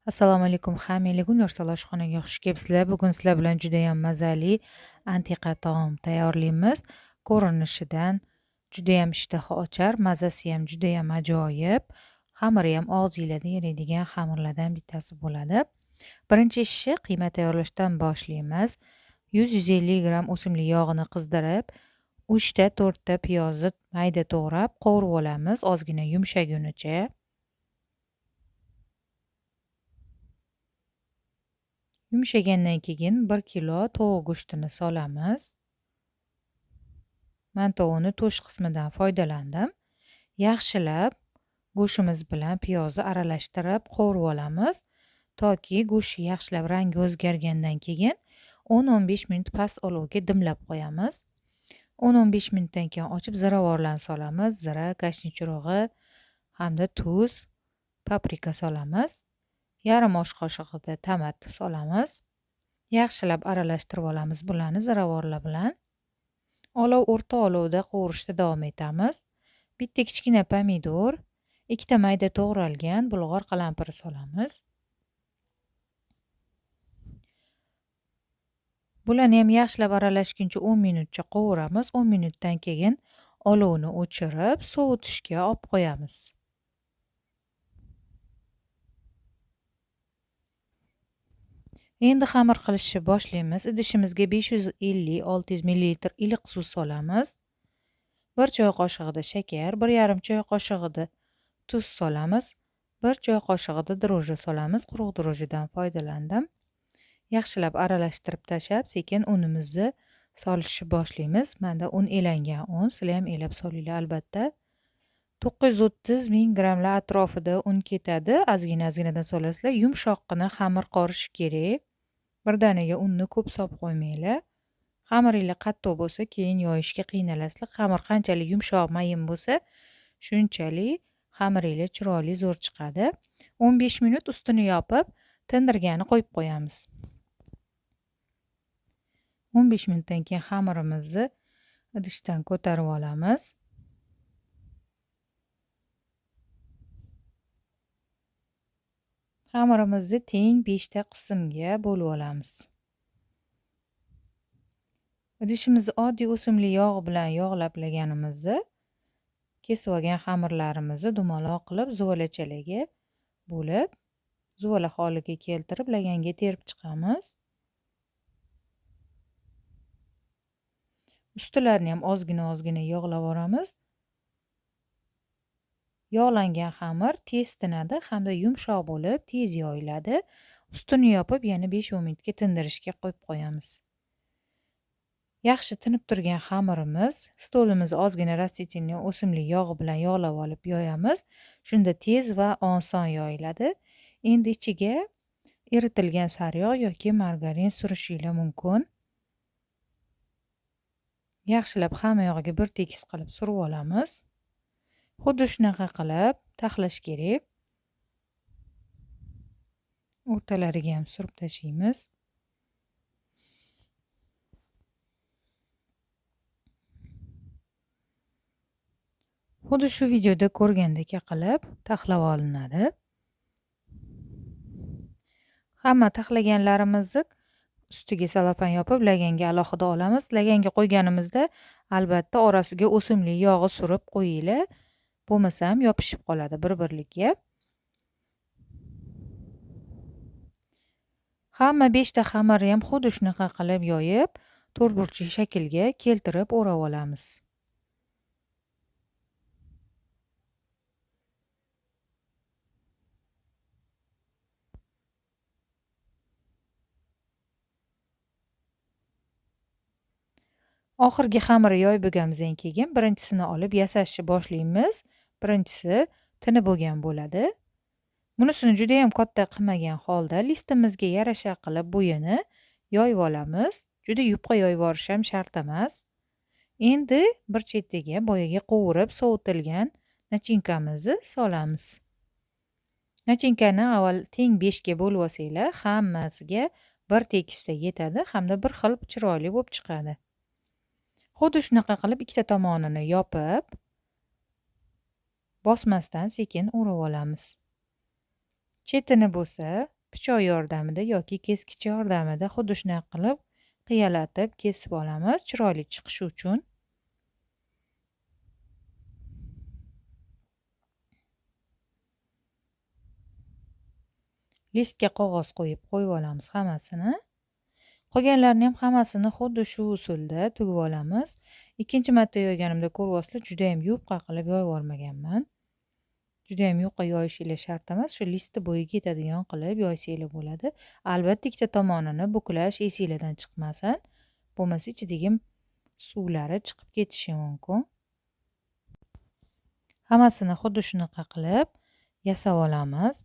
Assalomu alaykum hammaga, Gulnorsal oshxonaga xush kelibsizlar. Bugun sizlar bilan juda ham mazali antiqa taom tayyorlaymiz. Ko'rinishidan juda ham ishtaha ochar, mazasi ham juda ham ajoyib. Xamiri ham og'zingizda eriydigan xamirlardan bittasi bo'ladi. Birinchi ishi qiyma tayyorlashdan boshlaymiz. 100-150 gram o'simlik yog'ini qizdirib, 3 ta 4 ta piyozni mayda to'g'rab qovurib olamiz, ozgina yumshagunicha. Yumshagandan keyin 1 kilo tovuq go'shtini solamiz. Men tovuqni to'sh qismidan foydalandim. Yaxshilab go'shtimiz bilan piyozni aralashtirib qovurib olamiz, toki go'sht yaxshilab rangi o'zgargandan keyin 10-15 minut past olovga dimlab qo'yamiz. 10-15 minutdan keyin ochib ziravorlarni solamiz. Zira, kashnich urug'i hamda tuz, paprika solamiz. Yarim osh qoshig'ida tomat solamiz. Yaxshilab aralashtirib olamiz bularni ziravorlar bilan. Olov o'rta olovda qovurishda davom etamiz. Bitta kichkina pomidor, ikkita mayda to'g'ralgan bulg'or qalampiri solamiz. Bularni ham yaxshilab aralashguncha 10 minutcha qovuramiz. 10 minutdan keyin olovni o'chirib, sovutishga olib qo'yamiz. Endi xamir qilishni boshlaymiz. Idishimizga 550-600 ml iliq suv solamiz. 1 choy qoshig'ida shakar, 1,5 choy qoshig'ida tuz solamiz, 1 choy qoshig'ida dro'jji solamiz. Quruq dro'jjidan foydalandim. Yaxshilab aralashtirib tashlab, sekin unimizni solishni boshlaymiz. Menda un elangan un, sizlar ham elab solinglar albatta. 930 ming grammlar atrofida un ketadi. Ozgina-ozginadan solasizlar. Yumshoqqina xamir qorish kerak. Birdaniga unni ko'p solib qo'ymanglar. Xamiringlar qattiq bo'lsa, keyin yoyishga qiynalasizlar. Xamir qanchalik yumshoq, mayin bo'lsa, shunchalik xamiringlar chiroyli zo'r chiqadi. 15 minut ustini yopib, tindirgani qo'yib qo'yamiz. 15 minutdan keyin xamirimizni idishdan ko'tarib olamiz. Xamirimizni teng 5 ta qismga bo'lib olamiz. Idishimizni oddiy o'simlik yog'i bilan yog'lab laganimizni kesib olgan xamirlarimizni dumaloq qilib zuvalachalarga bo'lib, zuvala holiga keltirib laganga terib chiqamiz. Ustilarini ham ozgina-ozgina yog'lab olamiz. Yog'langan xamir tez tinadi hamda yumshoq bo'lib tez yoyiladi. Ustini yopib yana 5-10 minutga tindirishga qo'yib qo'yamiz. Yaxshi tinib turgan xamirimiz stolimizni ozgina rastительный o'simlik yog'i bilan yog'lab olib yoyamiz. Shunda tez va oson yoyiladi. Endi ichiga eritilgan sariyog' yoki margarin surishinglar mumkin. Yaxshilab hamma yog'iga bir tekis qilib surib olamiz. Xuddi shunaqa qilib taxlash kerak. O'rtalariga ham surib tashlaymiz. Xuddi shu videoda ko'rgandek qilib taxlab olinadi. Hamma taxlaganlarimizni ustiga salofan yopib laganga alohida olamiz. Laganga qo'yganimizda albatta orasiga o'simlik yog'i surib qo'yinglar. Bo'lmasa ham yopishib qoladi bir-birligiga. Hamma 5 ta xamirni ham xuddi shunaqa qilib yoyib, to'rtburchak shaklga keltirib o'rab olamiz. Oxirgi xamirni yoyib bo'lganimizdan keyin birinchisini olib yasashni boshlaymiz. Birinchisi tinib bo'lgan bo'ladi. Bunisini juda ham katta qilmagan holda listimizga yarasha qilib bo'yini yoyib olamiz. Juda yupqa yoyib yuborish ham shart emas. Endi bir chetiga boyaga qovurib sovitilgan nachinkamizni solamiz. Nachinkani avval teng 5 ga bo'lib olsanglar, hammasiga bir tekisda yetadi hamda bir xil chiroyli bo'lib chiqadi. Xuddi shunaqa qilib ikkita tomonini yopib, bosmasdan sekin o'rab olamiz. Chetini bo'lsa pichoq yordamida yoki keskich yordamida xuddi shunaqa qilib qiyalatib kesib olamiz, chiroyli chiqishi uchun. Listga qog'oz qo'yib qo'yib olamiz hammasini. Qolganlarini ham hammasini xuddi shu usulda tugib olamiz. Ikkinchi marta yoyganimda ko'ryapsizlar, juda ham yupqa qilib yoyib yubormaganman. Juda ham yupqa yoyishinglar shart emas, shu listni bo'yiga yetadigan qilib yoysanglar bo'ladi. Albatta ikkita tomonini buklash esinglardan chiqmasin. Bo'lmasa ichidagi suvlari chiqib ketishi mumkin. Hammasini xuddi shunaqa qilib yasab olamiz.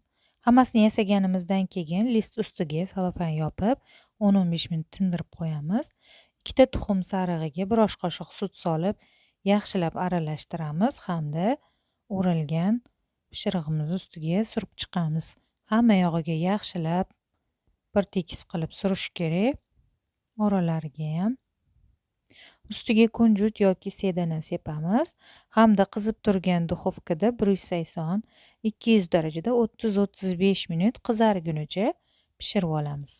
Hammasini yasaganimizdan keyin list ustiga salofan yopib 10-15 minut tindirib qo'yamiz. Ikkita tuxum sarig'iga bir osh qoshiq sut solib yaxshilab aralashtiramiz hamda o'ralgan pishirig'imiz ustiga surib chiqamiz. Hamma yog'iga yaxshilab bir tekis qilib surish kerak. Oralariga ham. Ustiga kunjut yoki sedana sepamiz hamda qizib turgan duxovkada 180-200 darajada 30-35 minut qizargunicha pishirib olamiz.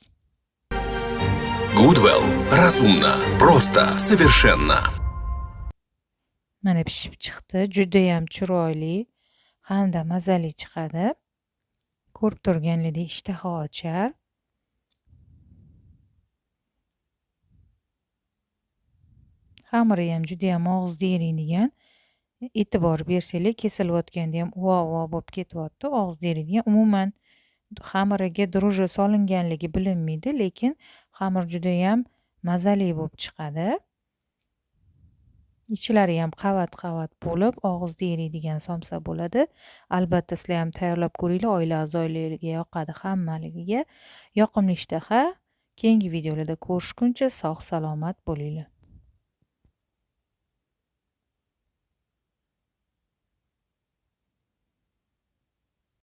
Goodwell. Разумно, просто, совершенно. Mana pishib chiqdi. Juda ham chiroyli hamda mazali chiqadi. Ko'rib turganlaridek ishtaha ochar. Xamiri ham juda ham og'izda eriydigan. E'tibor bersanglar, kesilayotganda ham uvo-uvo bo'lib ketyapti, og'izda eriydigan. Umuman xamiriga dro'jja solinganligi bilinmaydi, lekin xamir juda ham mazali bo'lib chiqadi. Ichlari ham qavat-qavat bo'lib, og'izda eriydigan somsa bo'ladi. Albatta sizlar ham tayyorlab ko'ringlar, oila a'zolariga yoqadi hammaligiga. Yoqimli ishtaha. Keyingi videolarda ko'rishguncha sog' salomat bo'linglar.